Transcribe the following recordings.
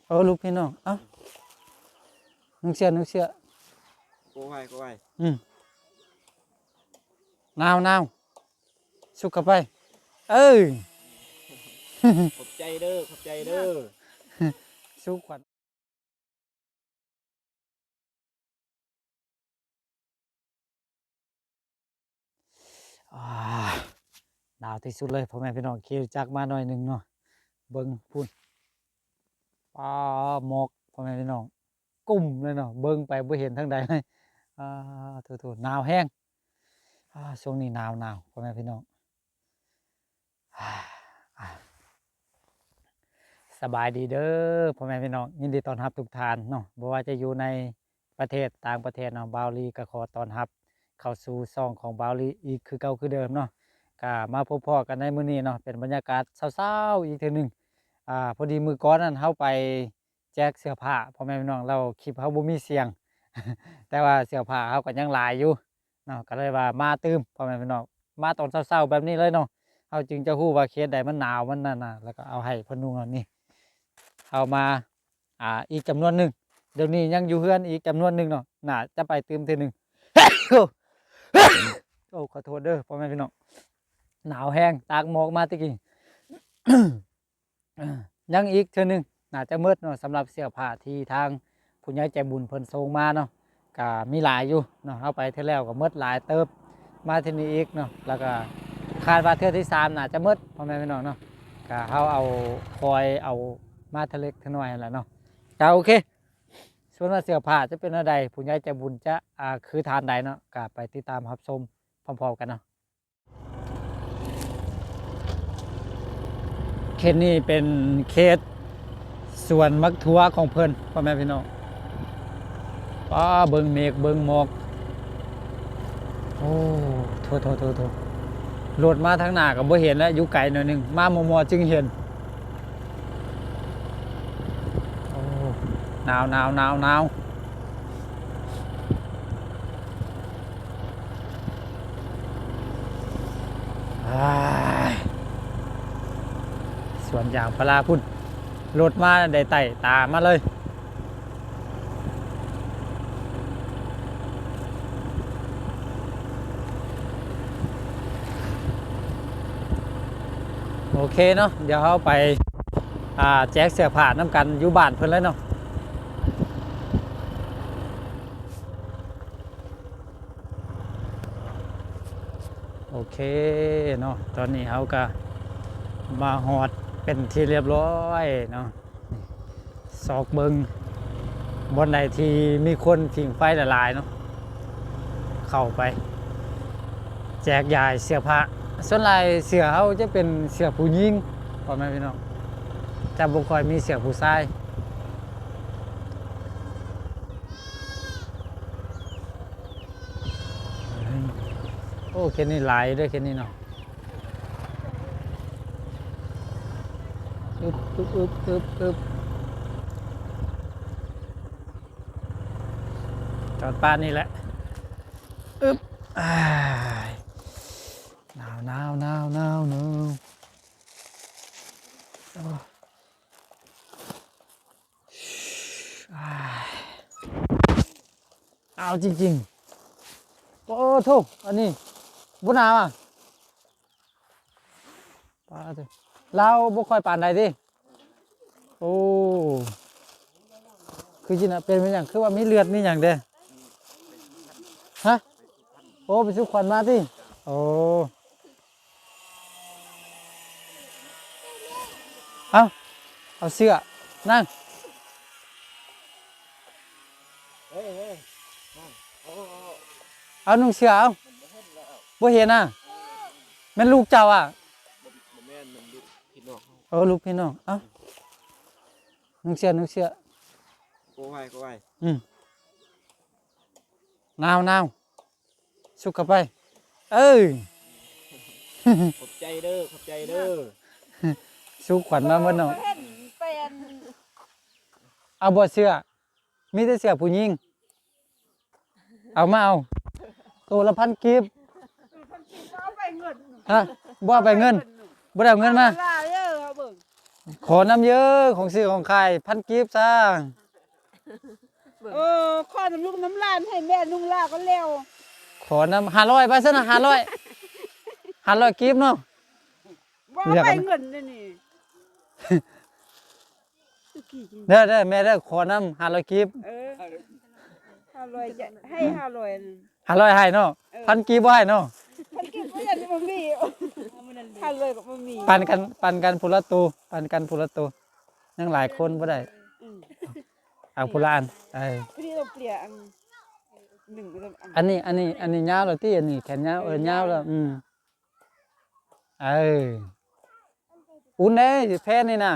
ເອີ ລູກພີ່ນ້ອງ ເອົ້າ ນຸ່ງເສື້ອ ນຸ່ງເສື້ອ ໂກໄວ ໂກໄວ ອືມ ໜາວ ໜາວ ສຸກເຂົ້າໄປ ເອີ ຂອບໃຈເດີ ຂອບໃຈເດີ ສຸກຂວັນ. ອາ ໜາວທີ່ສຸດເລີຍ ພໍ່ແມ່ພີ່ນ້ອງ ຂີ່ລົດຈັກມາໜ້ອຍໜຶ່ງເນາະ ເບິ່ງພຸ້ນ ປາ ໝອກ ພໍ່ແມ່ພີ່ນ້ອງ ກຸ້ມເລີຍເນາະ ເບິ່ງໄປບໍ່ເຫັນທາງໃດເລີຍ ອາ ໂທ້ໆ ໜາວແຮງ ອາ ຊ່ວງນີ້ໜາວໆ ພໍ່ແມ່ພີ່ນ້ອງ. ສະບາຍດີເດີພໍ່ແມ່ພີ່ນ້ອງ ຍິນດີຕ້ອນຮັບທຸກທ່ານເນາະ ບໍ່ວ່າຈະຢູ່ໃນປະເທດຕ່າງປະເທດເນາະ ບ່າວລີກໍຂໍຕ້ອນຮັບເຂົ້າສູ່ຊ່ອງຂອງບ່າວລີອີກຄືເກົ່າຄືເດີມເນາະ ກໍມາພົບພໍ້ກັນໃນມື້ນີ້ເນາະ ເປັນບັນຍາກາດເຊົ້າໆ ອີກເທື່ອໜຶ່ງ ອາ ພໍດີມື້ກ່ອນນັ້ນເຮົາໄປ ແຈກເສື້ອຜ້າ ພໍ່ແມ່ພີ່ນ້ອງ ແລ້ວຄລິບເຮົາບໍ່ມີສຽງ ແຕ່ວ່າເສື້ອຜ້າເຮົາກໍຍັງຫຼາຍຢູ່ເນາະ ກໍເລີຍວ່າມາຕື່ມ ພໍ່ແມ່ພີ່ນ້ອງ ມາຕອນເຊົ້າໆ ແບບນີ້ເລີຍເນາະ ເຮົາຈຶ່ງຈະຮູ້ວ່າເຂດໃດມັນໜາວ ມັນນັ້ນນະ ແລ້ວກໍເອົາໃຫ້ເພິ່ນນຸ່ງເນາະ ນີ້ ເອົາມາ ອາ ອີກຈຳນວນໜຶ່ງ ດຽວນີ້ຍັງຢູ່ເຮືອນອີກຈຳນວນໜຶ່ງເນາະ ໜ້າຈະໄປຕື່ມເທື່ອໜຶ່ງ ໂອ້ ຂໍໂທດເດີພໍ່ແມ່ພີ່ນ້ອງ ໜາວແຮງ ຕາກໝອກມາແຕ່ກີ້. ອາ ຍັງອີກເທື່ອໜຶ່ງ ໜ້າຈະໝົດເນາະ ສຳລັບເສື້ອຜ້າທີ່ທາງຜູ້ໃຫຍ່ໃຈບຸນເພິ່ນສົ່ງມາເນາະ ກະມີຫຼາຍຢູ່ເນາະ ເຮົາໄປເທື່ອແລ້ວກໍໝົດຫຼາຍເຕີບ ມາເທື່ອນີ້ອີກເນາະ ແລ້ວກໍຄາດວ່າເທື່ອທີສາມໜ້າຈະໝົດ ພໍ່ແມ່ພີ່ນ້ອງເນາະ ກະເຮົາເອົາ ຄອຍເອົາມາເທື່ອເລັກເທື່ອນ້ອຍຫັ້ນແຫຼະເນາະ ກະໂອເຄ ສ່ວນວ່າເສື້ອຜ້າຈະເປັນແນວໃດ ຜູ້ໃຫຍ່ໃຈບຸນຈະ ອາ ຄືທ່ານໃດເນາະ ກະໄປຕິດຕາມຮັບຊົມພ້ອມໆ ກັນເນາະ. ເຂດນີ້ເປັນເຂດສວນໝາກຖົ່ວຂອງເພິ່ນ ພໍ່ແມ່ພີ່ນ້ອງ ປ້າ ເບິ່ງເມກເບິ່ງໝອກ ໂອ້ ໂທ້ໆໆໆ ລົດມາທາງໜ້າກໍບໍ່ເຫັນແລ້ວ ຢູ່ໄກໜ້ອຍໜຶ່ງ ມາມໍ່ໆ ຈຶ່ງເຫັນ ໂອ້ ໜາວໆໆໆ. ອ້າຍ ສວນຢາງພາລາພຸ້ນ ລົດມາໄດ້ໄຕ່ຕາມມາເລີຍ ໂອເຄເນາະ ດຽວເຮົາໄປ ອາ ແຈກເສື້ອຜ້ານຳກັນຢູ່ບ້ານເພິ່ນເລີຍເນາະ. ໂອເຄເນາະ ຕອນນີ້ເຮົາກະມາຮອດເປັນທີ່ລຽບຮ້ອຍເນາະ ຊອກເບິ່ງບ່ອນໃດທີ່ມີຄົນຜິງໄຟຫຼາຍໆເນາະ ເຂົ້າໄປແຈກຢາຍເສື້ອຜ້າ ສ່ວນຫຼາຍເສື້ອເຮົາຈະເປັນເສື້ອຜູ້ຍິງ ພໍ່ແມ່ພີ່ນ້ອງ ຈະບໍ່ຄ່ອຍມີເສື້ອຜູ້ຊາຍ. ໂອ້ ເຂດນີ້ຫຼາຍເດີ ເຂດນີ້ເນາະ ອຶບ ອຶບ ອຶບ ອຶບ ອຶບ ຈອດປານນີ້ແຫຼະ ອຶບ ອ້າຍ ໜາວ ໜາວ ໜາວ ໜາວ ໜາວ ໂອ້. ອ້າຍ ໜາວຈິງໆ ໂອ້ໂທ້ ອັນນີ້ບໍ່ໜາວອະ ປາດໂທ້ ລາວບໍ່ຄ່ອຍປານໃດຕິ ໂອ້ ຄືຊິນະ ເປັນ ເປັນຫຍັງ ຄືວ່າມີເລືອດມີຫຍັງເດ້ ຮະ ໂອ້ ໄປສູ່ຂວັນມາຕິ ໂອ້. ເອົາ ເອົາເສື້ອ ນັ່ງ ເຮີ້ຍ ເຮີ້ຍ ນັ່ງ ເອົາ ເອົາ ເອົາ ນຸ່ງເສື້ອ ເອົາ ບໍ່ເຫັນນະ ແມ່ນລູກເຈົ້າອະ ບໍ່ ບໍ່ແມ່ນ ແມ່ນລູກພີ່ນ້ອງ ເອີ ລູກພີ່ນ້ອງ ເອົາ ນຸ່ງເສື້ອ ນຸ່ງເສື້ອ ໂກໄວ ໂກໄວ ອືມ ໜາວ ໜາວ. ສຸກເຂົ້າໄປ ເອີ ຂອບໃຈເດີ ຂອບໃຈເດີ ສູ່ຂວັນມາໝົດເນາະ ເຫັນເປັນ ເອົາບໍ່ເສື້ອ ມີແຕ່ເສື້ອຜູ້ຍິງ ເອົາມາເອົາ ໂຕລະພັນກີບ ເອົາໄປເງິນ ຮະ ບໍ່ເອົາໄປເງິນ ບໍ່ໄດ້ເອົາເງິນມາ ຫຼາຍເດີ ເອົາເບິ່ງ ຂໍນຳເດີ້ ຂອງຊື້ຂອງຂາຍ ພັນກີບຊະ. ເອີ ຂໍນຳລູກນຳຫຼານ ໃຫ້ແມ່ນຸ່ງລາວກໍແລ້ວ. ຂໍນຳ ຫ້າຮ້ອຍ ໄປຊັ້ນນະ ຫ້າຮ້ອຍ ຫ້າຮ້ອຍກີບເນາະ. ບໍ່ເອົາໄປເງິນເດ້ນີ້ ເດີ ເດີ ແມ່ເດີ ຂໍນຳຫ້າຮ້ອຍກີບ. ເອີ ຫ້າຮ້ອຍ ໃຫ້ຫ້າຮ້ອຍ ຫ້າຮ້ອຍໃຫ້ເນາະ. ເອີ ພັນກີບບໍ່ໃຫ້ເນາະ. ພັນກີບກໍຍັງບໍ່ມີ ຫ້າຮ້ອຍກໍບໍ່ມີ. ປັນກັນ ປັນກັນຜູ້ລະໂຕ ປັນກັນຜູ້ລະໂຕ ຍັງຫຼາຍຄົນບໍ່ໄດ້. ອືມ ເອົາຜູ້ລະອັນ. ເອີ ພໍດີເຮົາເປຍອັນໜຶ່ງ. ອັນນີ້ ອັນນີ້ ອັນນີ້ຍາວແລ້ວຕິ ອັນນີ້ແຂນຍາວ. ເອີ ເອີ ຍາວແລ້ວ. ຍາວ ອືມ ເອີ ອຸ່ນເດ້ ແພນີ້ນະ.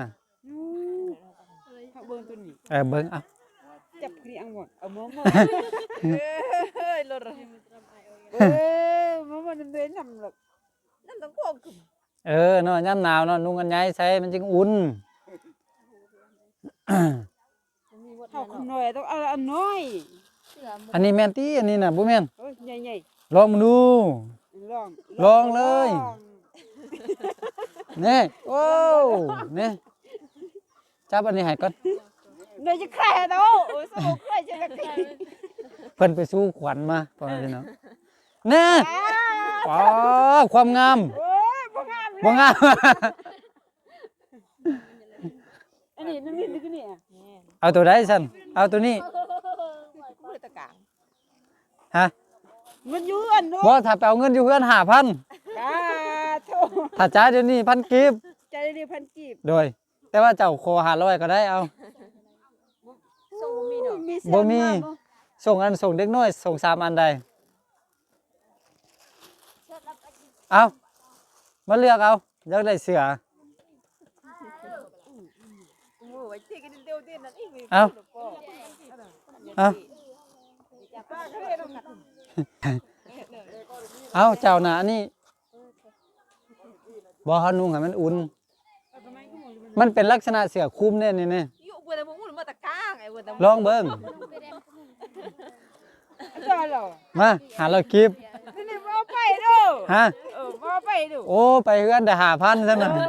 ຢູ່ ເບິ່ງຕົວນີ້. ເອີ ເບິ່ງ ເອົາ ຈັບຄືອັງໝົດ ເອົາໝໍໆ. ເອີ ເອີ ໝໍໆນຳເດ້ ນຳລະ ນຳຕັ້ງໂຄກ. ເອີເນາະ ຍາມໜາວເນາະ ນຸ່ງອັນໃຫຍ່ໃສ່ມັນຈຶ່ງອຸ່ນ. ເຮົາຄົນນ້ອຍຕ້ອງເອົາອັນນ້ອຍ. ອັນນີ້ແມ່ນຕິ ອັນນີ້ນະ ບໍ່ແມ່ນ? ໂອ້ຍ ໃຫຍ່ໆ ລອງເບິ່ງດູ. ລອງ ລອງເລີຍ ລອງ ນີ້. ໂອ້ ນີ້ ຈັບອັນນີ້ໃຫ້ກ່ອນ. ເນຍຈະແຄເນາະ. ໂອ້ຍ ສະບົກເຄີຍຈະໄດ້ ເພິ່ນໄປສູ່ຂວັນມາ ພໍ່ແມ່ພີ່ນ້ອງ. ແນ່ ອ້າວ ອໍ ຄວາມງາມ. ໂອ້ຍ ບໍ່ງາມເລີຍ ບໍ່ງາມ. ອັນນີ້ ນີ້ ນີ້ ນີ້ ແມ່ນ ເອົາໂຕໃດຊັ້ນ? ເອົາໂຕນີ້ ມືຕະກາງ. ຮະ? ເງິນຢູ່ເຮືອນເນາະ. ບໍ່ ຖ້າໄປເອົາເງິນຢູ່ເຮືອນຫ້າພັນ. ສາທຸ. ຖ້າຈ່າຍດຽວນີ້ພັນກີບ. ຈ່າຍດຽວນີ້ພັນກີບ. ໂດຍ ແຕ່ວ່າເຈົ້າຂໍຫ້າຮ້ອຍກໍໄດ້ ເອົາ. ສົ່ງບໍ່ມີເນາະ. ມີ ບໍ່ມີ ສົ່ງອັນ ສົ່ງເດັກນ້ອຍ ສົ່ງສາມອັນໃດ. ເອົາ ມາເລືອກເອົາ ຢາກໄດ້ເສື້ອ. ເອົາ ເອົາ ເອົາ ເຈົ້ານະ ອັນນີ້ ບໍ່ ເຮົານຸ່ງໃຫ້ມັນອຸ່ນ. ມັນເປັນລັກສະນະເສື້ອຄຸມເດ້ນີ້ ນີ້. ລອງເບິ່ງ. ມາ ຫ້າຮ້ອຍກີບ. ນີ້ບໍ່ເອົາໄປເດີ. ຮະ? ເອີ ບໍ່ເອົາໄປເດີ. ໂອ້ ໄປເຮືອນໄດ້ຫ້າພັນຊັ້ນນະ. ເອີ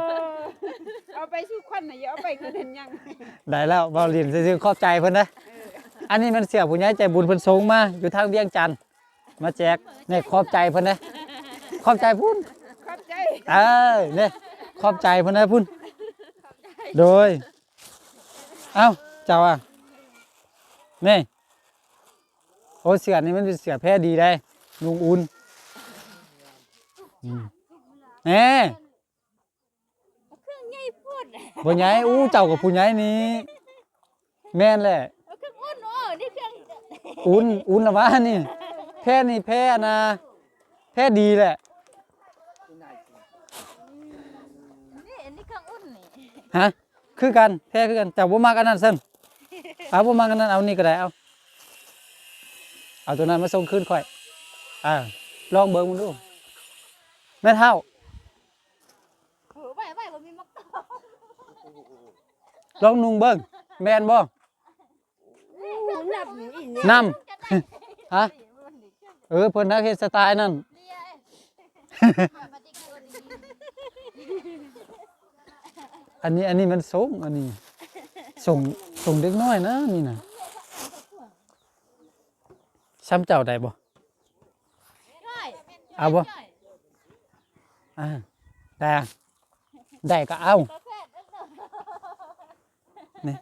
ເອົາໄປສູ່ຂວັນນະ ຢ່າເອົາໄປຄືເຫັນຫຍັງ. ໄດ້ແລ້ວ ເວົ້າຫຼິ້ນຊື່ໆ ຂອບໃຈເພິ່ນເດີ. ເອີ ອັນນີ້ແມ່ນເສື້ອຜູ້ໃຫຍ່ໃຈບຸນເພິ່ນສົ່ງມາຢູ່ທາງວຽງຈັນ. ມາແຈກ ນີ້ ຂອບໃຈເພິ່ນເດ້ ຂອບໃຈພຸ້ນ ຂອບໃຈ ເອີ ນີ້ ຂອບໃຈເພິ່ນເດ້ພຸ້ນ. ໂດຍ ເອົ້າ ເຈົ້າອະ ນີ້ ໂອ້ ເສື້ອນີ້ມັນເປັນເສື້ອແພດີໄດ໋ ນຸ່ງອຸ່ນ ອືມ ແນ່. ເຄື່ອງໃຫຍ່ໂພດ. ບໍ່ໃຫຍ່ ອູ້ ເຈົ້າກໍຜູ້ໃຫຍ່ນີ້. ແມ່ນແຫຼະ ເອົາເຄື່ອງອຸ່ນ. ໂອ້ ນີ້ເຄື່ອງ ອຸ່ນ ອຸ່ນລະວ່ານີ້ ແພນີ້ ແພອັນນ່າ ແພດີແຫຼະ. ນີ້ ອັນນີ້ເຄື່ອງອຸ່ນນີ້. ຮະ? ຄືກັນ ແພຄືກັນ. ເຈົ້າບໍ່ມັກອັນນັ້ນຊັ້ນ ເອົາ ບໍ່ມັກອັນນັ້ນ ເອົານີ້ກໍໄດ້. ເອົາ ເອົາໂຕນັ້ນມາສົ່ງຄືນຂ້ອຍ. ເອີ ລອງເບິ່ງມັນດູ ແມ່ເຖົ້າ. ເອີ ໄວ້ ໄວ້ ບໍ່ມີໝາກຕອງ. ລອງນຸ່ງເບິ່ງ ແມ່ນບໍ່? ໂອ້ ນັບຢູ່ອີກແນວ ນຳ ຮະ? ເອີ ເພິ່ນນັກເຮັດສະໄຕນັ້ນ. ອັນນີ້ ອັນນີ້ມັນສົ່ງ ອັນນີ້ສົ່ງ ສົ່ງເດັກນ້ອຍນະ ນີ້ນະ. ຊ່ຳເຈົ້າໄດ້ບໍ່? ເອົາບໍ່? ອ່າ ໄດ້ ໄດ້ກໍເອົາ. ນີ້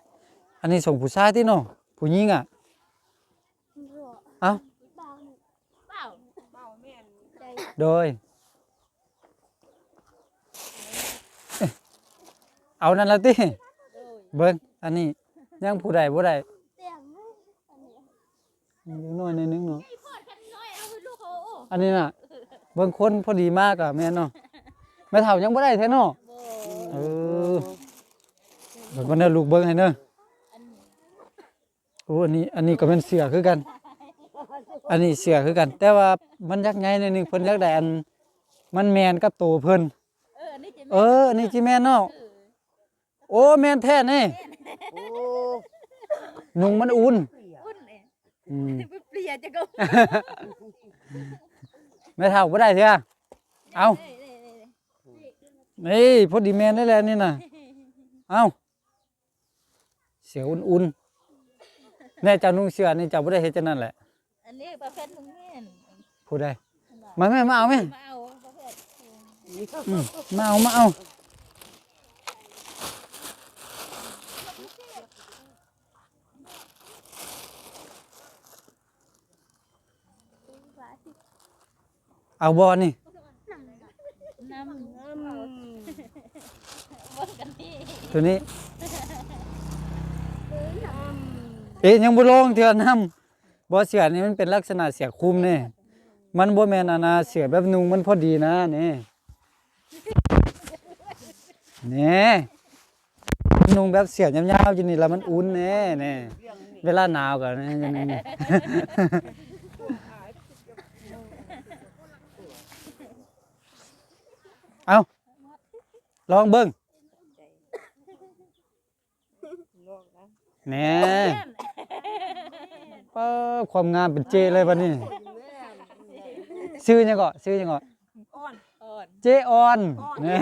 ອັນນີ້ສົ່ງຜູ້ຊາຍຕິເນາະ ຜູ້ຍິງອະ. ເອົ້າ ໂດຍ ເອົານັ້ນລະຕິ. ເບິ່ງ ອັນນີ້ຍັງຜູ້ໃດບໍ່ໄດ້. ເດັກນ້ອຍໜ້ອຍໜຶ່ງເນາະ ອັນນີ້ນະ. ເບິ່ງຄົນພໍດີມາກະແມ່ນເນາະ. ແມ່ເຖົ້າຍັງບໍ່ໄດ້ແທ້ເນາະ. ເອີ ເບິ່ງກ່ອນເດີ ລູກເບິ່ງໃຫ້ເດີ. ໂອ້ ອັນນີ້ ອັນນີ້ກໍແມ່ນເສື້ອຄືກັນ ອັນນີ້ເສື້ອຄືກັນ ແຕ່ວ່າມັນຢາກໃຫຍ່ໜ້ອຍໜຶ່ງ ເພິ່ນຢາກໄດ້ອັນມັນແມ່ນກັບໂຕເພິ່ນ. ເອີ ອັນນີ້ ເອີ ອັນນີ້ຊິແມ່ນເນາະ. ເອີ ໂອ້ ແມ່ນແທ້ນີ້. ໂອ້ ນຸ່ງມັນອຸ່ນ ອຸ່ນ. ອືມ ເປຍຈັກກໍ ແມ່ເຖົ້າບໍ່ໄດ້ເທື່ອ. ເອົາ ນີ້ ນີ້ ນີ້ ນີ້ ນີ້ ນີ້ ພໍດີແມ່ນໄດ້ແລ້ວນີ້ນະ. ເອົ້າ ເສື້ອອຸ່ນໆ ແນ່ ເຈົ້ານຸ່ງເສື້ອນີ້ ເຈົ້າບໍ່ໄດ້ເຮັດຈັ່ງນັ້ນແຫຼະ. ອັນນີ້ປະເພດໜຶ່ງແມ່ນ ຜູ້ໃດ? ມາແມ່ ມາເອົາແມ່ ມາເອົາປະເພດ ອືມ ມາເອົາ ມາເອົາ ເອົາບໍ່ນີ້? ນຳ ນຳ ໂຕນີ້ ເອະ ຍັງບໍ່ລອງເທື່ອນຳ. ບໍ່ ເສື້ອນີ້ມັນເປັນລັກສະນະເສື້ອຄຸມເດ້ ມັນບໍ່ແມ່ນອັນນ່າ ເສື້ອແບບນຸ່ງມັນພໍດີນະ ນີ້ ນີ້ ນຸ່ງແບບເສື້ອຍາວໆຢູ່ນີ້ລະມັນອຸ່ນແນ່ ນີ້ ເວລາໜາວກໍນີ້ ເອົາ ລອງເບິ່ງ. ແນ່ ປ້າ ຄວາມງາມເປັນເຈເລີຍບັດນີ້. ຊື່ຫຍັງເກາະ? ຊື່ຫຍັງເກາະ? ເຈອອນ ແນ່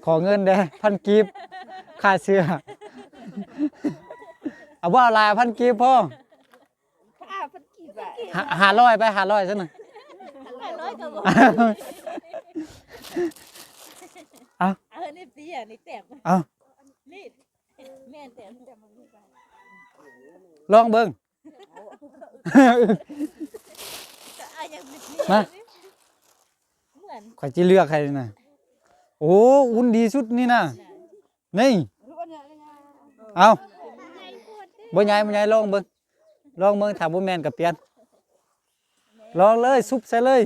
ຂໍເງິນແດ່ ພັນກີບ ຄ່າເສື້ອ ເອົາບໍ່? ເອົາຫຼາຍ ພັນກີບພໍ. ຫ້າ ຫ້າຮ້ອຍໄປ ຫ້າຮ້ອຍຊັ້ນນະ ຫ້າຮ້ອຍກໍບໍ່ ເອົາ ເອົາ ນີ້ເຕັ້ຽ ນີ້ແຕ້ມ ເອົາ ນີ້ແມ່ນແຕ້ມ ລອງເບິ່ງ ມາ ຂ້ອຍຊິເລືອກໃຫ້ນະ. ໂອ້ ອຸ່ນດີສຸດນີ້ນະ. ນີ້ ເອົາ ບໍ່ໃຫຍ່ ບໍ່ໃຫຍ່ ລອງເບິ່ງ ລອງເບິ່ງ ຖ້າບໍ່ແມ່ນກໍປ່ຽນ ລອງເລີຍ ຊຸບໃສ່ເລີຍ.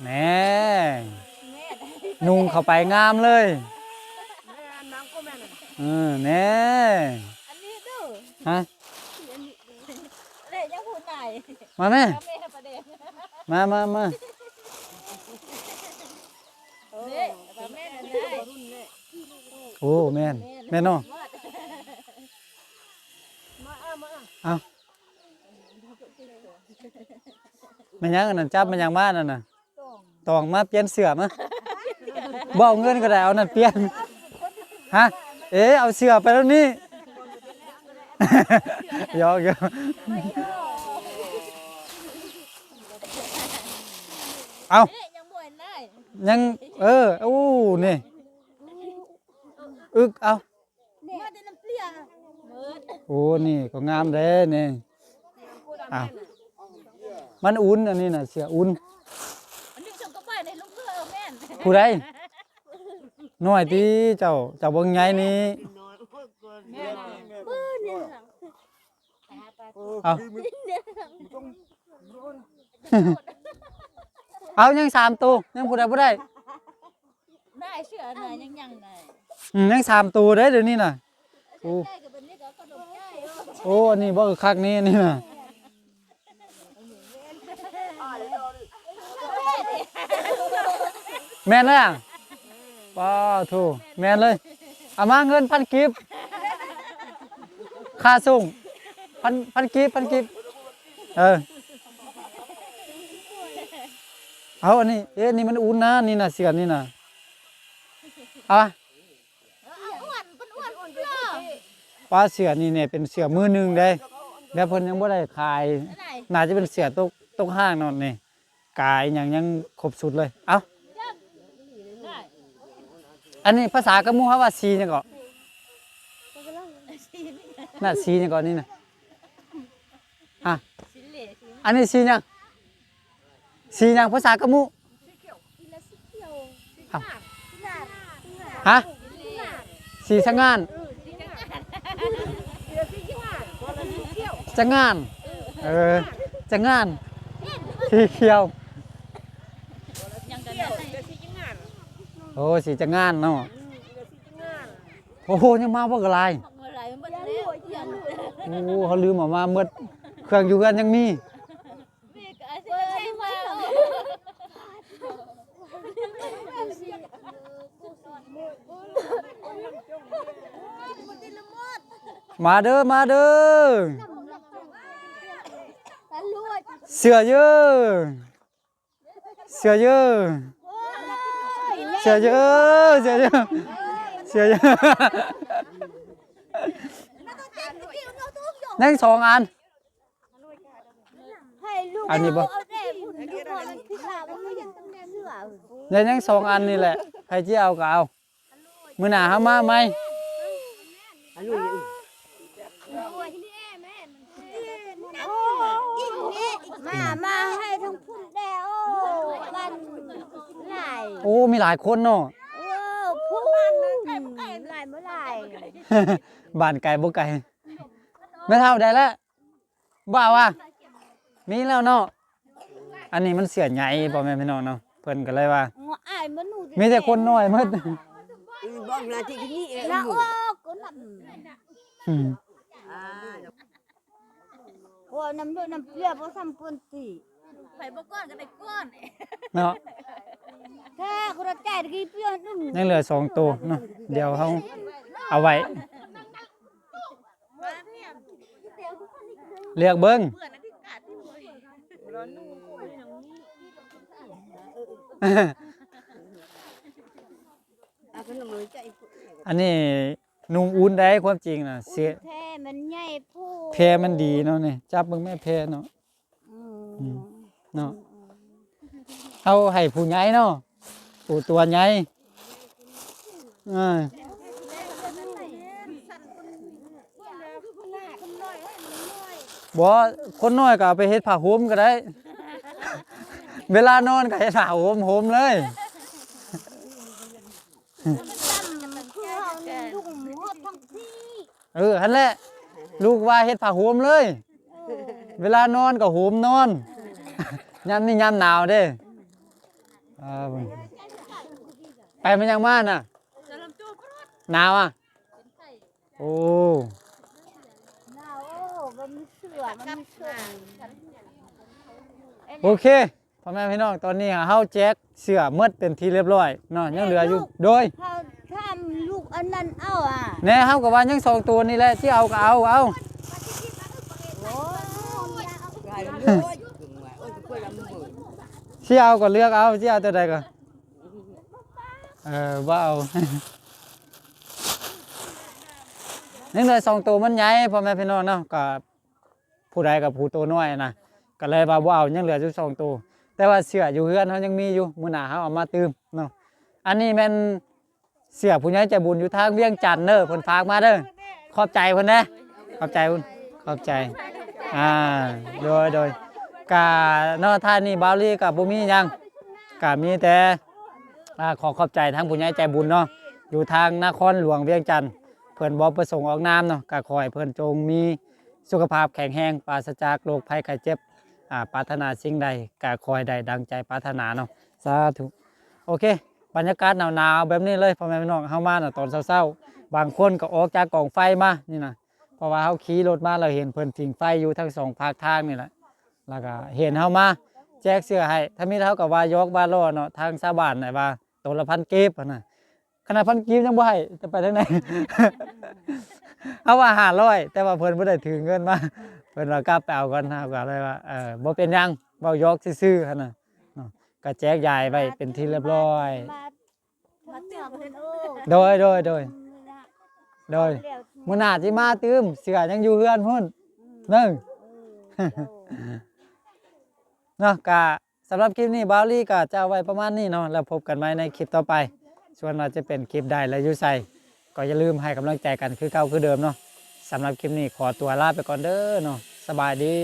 ແນ່ ນຸ່ງເຂົ້າໄປງາມເລີຍ ເອີ ແນ່ ອັນນີ້ດູ ຮະ ມາແມ່ ມາ ມາ ມາ ໂອ້ ແມ່ນ ແມ່ນເນາະ ເອົາ ແມ່ນຫຍັງອັນນັ້ນ ຈັບແມ່ນຫຍັງມານັ້ນນະ? ຕອງ ມາປ່ຽນເສື້ອມາ ບໍ່ເອົາເງິນກໍໄດ້ ເອົານັ້ນປ່ຽນ ຮະ ເອ ເອົາເສື້ອໄປແລ້ວນີ້ ຢອກໆ ເອົາ ຍັງ ເອີ ໂອ້ ນີ້ ອຶກ ເອົາ ມາແຕ່ນ້ຳເປຍ ໂອ້ ນີ້ກໍງາມແດ່ນີ້ ອ້າວ ມັນອຸ່ນ ອັນນີ້ນະ ເສື້ອອຸ່ນ ອັນນີ້ຊົງກະໄປໃນລຸງເພື່ອແມ່ນ ຜູ້ໃດ? ນ້ອຍຕິເຈົ້າ ເຈົ້າເບິ່ງໃຫຍ່ນີ້ ເອົາ ເອົາ ຍັງສາມໂຕ ຍັງຜູ້ໃດບໍ່ໄດ້? ນາຍເສື້ອນາຍຍັງຍັງນາຍ ອືມ ຍັງສາມໂຕເດ້ດຽວນີ້ນະ ໂອ້ ໂອ້ ອັນນີ້ບໍ່ ເອີ ຄັກນີ້ ອັນນີ້ນະ ແມ່ນແລ້ວ ປາໂທ້ ແມ່ນເລີຍ ເອົາມາເງິນພັນກີບ ຄ່າສົ່ງ ພັນ ພັນກີບ ພັນກີບ ເອີ ເອົາ ອັນນີ້ ເອີ ອັນນີ້ມັນອຸ່ນນະ ນີ້ນະ ເສື້ອນີ້ນະ ເອົາ ອ້ວນ ເພິ່ນອ້ວນ ອ້ວນ ປ້າ ເສື້ອນີ້ແນ່ ເປັນເສື້ອມືໜຶ່ງເດ້ ແລ້ວເພິ່ນຍັງບໍ່ໄດ້ຂາຍ ໜ້າຈະເປັນເສື້ອຕົກ ຕົກຫ້າງເນາະນີ້ ກາອີ່ຫຍັງຍັງຄົບຊຸດເລີຍ ເອົ້າ ອັນນີ້ພາສາກະມູເຮົາວ່າສີຫຍັງເກາະ? ນະ ສີຫຍັງເກາະນີ້ນະ? ຮະ ອັນນີ້ສີຫຍັງ? ສີຫຍັງພາສາກະມູ? ຮະ ສີສະຫງ່ານ ສະຫງ່ານ ເອີ ສະຫງ່ານ ສີຂຽວ ໂອ້ ສີສະຫງ່ານເນາະ ໂອ້ໂຫ ຍັງມາບໍ່ກະຫຼາຍ ໂອ້ ເຮົາລືມເອົາມາໝົດ ເຄື່ອງຢູ່ເຮືອນຍັງມີ. ບໍ່ຕິດລະໝົດ ມາເດີ ມາເດີ ເຊື່ອເຢີ ເຊື່ອເຢີ ເຊື່ອເຢີ ເຊື່ອເຢີ ເຊື່ອເຢີ ຍັງສອງອັນ ອັນນີ້ບໍ່ ໄດ້ຍັງສອງອັນນີ້ແຫຼະ ໃຜຊິເອົາກໍເອົາ ມື້ໜ້າເຮົາມາໃໝ່ ມາ ມາໃຫ້ທັງພຸ້ນແດ່ ໂອ້ ບ້ານຫຼາຍ ໂອ້ ມີຫຼາຍຄົນເນາະ ເອີ ພຸ້ນ ຫຼາຍບໍ່ຫຼາຍ ບ້ານໄກບໍ່ໄກ ແມ່ເຖົ້າໄດ້ແລ້ວ ບໍ່ເອົາຫວາ ມີແລ້ວເນາະ ອັນນີ້ມັນເສື້ອໃຫຍ່ ພໍ່ແມ່ພີ່ນ້ອງເນາະ ເພິ່ນກໍເລີຍວ່າ ງົວອ້າຍມະນຸດ ມີແຕ່ຄົນນ້ອຍໝົດ ອືມ ບອກລາທີ່ນີ້ເອງ ລາອອກກໍນຳ ອືມ ອ່າ ໂອ້ຍ ນ້ຳເລືອດນ້ຳເກືອບໍ່ສ່ຳເພິ່ນຕິ ໃຜບໍ່ກ້ອນກໍໄດ້ກ້ອນ ເນາະ ແທ້ ຄົນລະໃຈຕະກີ້ປ່ຽນໜຶ່ງ ຍັງເຫຼືອສອງໂຕເນາະ ດຽວເຮົາເອົາໄວ້ ເລືອກເບິ່ງ ອັນນີ້ນຸ່ງອຸ່ນໄດ໋ ຄວາມຈິງນະ ເສຍ ແພມັນໃຫຍ່ໂພດ ແພມັນດີເນາະນີ້ ຈັບເບິ່ງແມ່ແພເນາະ ອືມ ອືມ ເນາະ ອືມ ເຮົາໃຫ້ຜູ້ໃຫຍ່ເນາະ ໂຕ ຕົວໃຫຍ່ ເອີ ບໍ່ ຄົນນ້ອຍກໍເອົາໄປເຮັດຜ້າຫົ່ມກໍໄດ້ ເວລານອນກໍເຮັດຜ້າຫົ່ມ ຫົ່ມເລີຍ ເອີ ຫັ້ນແຫຼະ ລູກວ່າເຮັດຜ້າຫົ່ມເລີຍ ເອີ ເວລານອນກໍຫົ່ມນອນ ຍາມນີ້ຍາມໜາວເດ້ ເອີ ໄປມາຫຍັງມານະ ໜາວອະ ໂອ້ ໜາວ ໂອ້ ບໍ່ມີເສື້ອ ບໍ່ມີເສື້ອ ໂອເຄ ພໍ່ແມ່ພີ່ນ້ອງ ຕອນນີ້ເຮົາແຈກເສື້ອໝົດເປັນທີ່ຮຽບຮ້ອຍເນາະ ຍັງເຫຼືອຢູ່ ໂດຍ ເຮົາຖາມລູກອັນນັ້ນເອົາອະ ແນ່ ເຮົາກໍວ່າຍັງສອງໂຕນີ້ແຫຼະ ຊິເອົາກໍເອົາ ເອົາ ໂອ້ຍ ຊິເອົາກໍເລືອກເອົາ ຊິເອົາໂຕໃດກໍ ເອີ ບໍ່ເອົາ ຍັງເຫຼືອສອງໂຕມັນໃຫຍ່ ພໍ່ແມ່ພີ່ນ້ອງເນາະ ກໍ ຜູ້ໃດກໍຜູ້ໂຕນ້ອຍນະ ກໍເລີຍວ່າບໍ່ເອົາ ຍັງເຫຼືອຢູ່ສອງໂຕ ແຕ່ວ່າເສື້ອຢູ່ເຮືອນເຮົາຍັງມີຢູ່ ມື້ໜ້າເຮົາເອົາມາຕື່ມເນາະ ອັນນີ້ແມ່ນເສື້ອຜູ້ໃຫຍ່ໃຈບຸນຢູ່ທາງວຽງຈັນເດີ ເພິ່ນຝາກມາເດີ ຂອບໃຈເພິ່ນແດ່ ຂອບໃຈເພິ່ນ ຂອບໃຈ ອ່າ ໂດຍ ໂດຍ ກະເນາະ ທ້າຍນີ້ບ່າວລີກະບໍ່ມີຫຍັງ ກະມີແຕ່ ອ່າ ຂໍຂອບໃຈທາງຜູ້ໃຫຍ່ໃຈບຸນເນາະ ຢູ່ທາງນະຄອນຫຼວງວຽງຈັນ ເພິ່ນບໍ່ປະສົງອອກນາມເນາະ ກະຂໍໃຫ້ເພິ່ນຈົ່ງມີ ສຸຂະພາບແຂງແຮງ ປາສະຈາກໂລກໄພໄຂ້ເຈັບ ອາ ປາດຖະໜາສິ່ງໃດກໍຂໍໃຫ້ໄດ້ດັ່ງໃຈປາດຖະໜາເນາະ ສາທຸ ໂອເຄ ບັນຍາກາດໜາວໆແບບນີ້ເລີຍ ພໍ່ແມ່ພີ່ນ້ອງ ເຮົາມານະຕອນເຊົ້າໆ ບາງຄົນກໍອອກຈາກກອງໄຟມານີ້ນະ ເພາະວ່າເຮົາຂີ່ລົດມາແລ້ວເຫັນເພິ່ນຜິງໄຟຢູ່ທັງສອງຟາກທາງນີ້ແຫຼະ ແລ້ວກໍເຫັນເຮົາມາແຈກເສື້ອໃຫ້ ທຳອິດເຮົາກໍວ່າຢອກວ່າລໍ້ເນາະ ທາງຊາວບ້ານນະວ່າໂຕລະພັນກີບຫັ້ນນະ ຂະໜາດພັນກີບຍັງບໍ່ໃຫ້ ຈະໄປທາງໃດ ເຮົາວ່າຫ້າຮ້ອຍ ແຕ່ວ່າເພິ່ນບໍ່ໄດ້ຖືເງິນມາ ເພິ່ນວ່າກັບໄປເອົາກ່ອນ ເຮົາກໍເລີຍວ່າ ເອີ ບໍ່ເປັນຫຍັງ ເວົ້າຢອກຊື່ໆຫັ້ນນະເນາະ ກໍແຈກຢາຍໄວ້ເປັນທີ່ຮຽບຮ້ອຍ ໂດຍ ໂດຍ ໂດຍ ໂດຍ ມື້ໜ້າຊິມາຕື່ມ ເສື້ອຍັງຢູ່ເຮືອນພຸ້ນ ເອີ ເນາະ ກະ ສຳລັບຄລິບນີ້ ບ່າວລີກໍຈະເອົາໄວ້ປະມານນີ້ເນາະ ແລ້ວພົບກັນໃໝ່ໃນຄລິບຕໍ່ໄປ ສ່ວນວ່າຈະເປັນຄລິບໃດ ແລະ ຢູ່ໃສ ກໍຢ່າລືມໃຫ້ກຳລັງໃຈກັນຄືເກົ່າຄືເດີມເນາະ ສຳລັບຄລິບນີ້ຂໍຕົວລາໄປກ່ອນເດີເນາະ ສະບາຍດີ.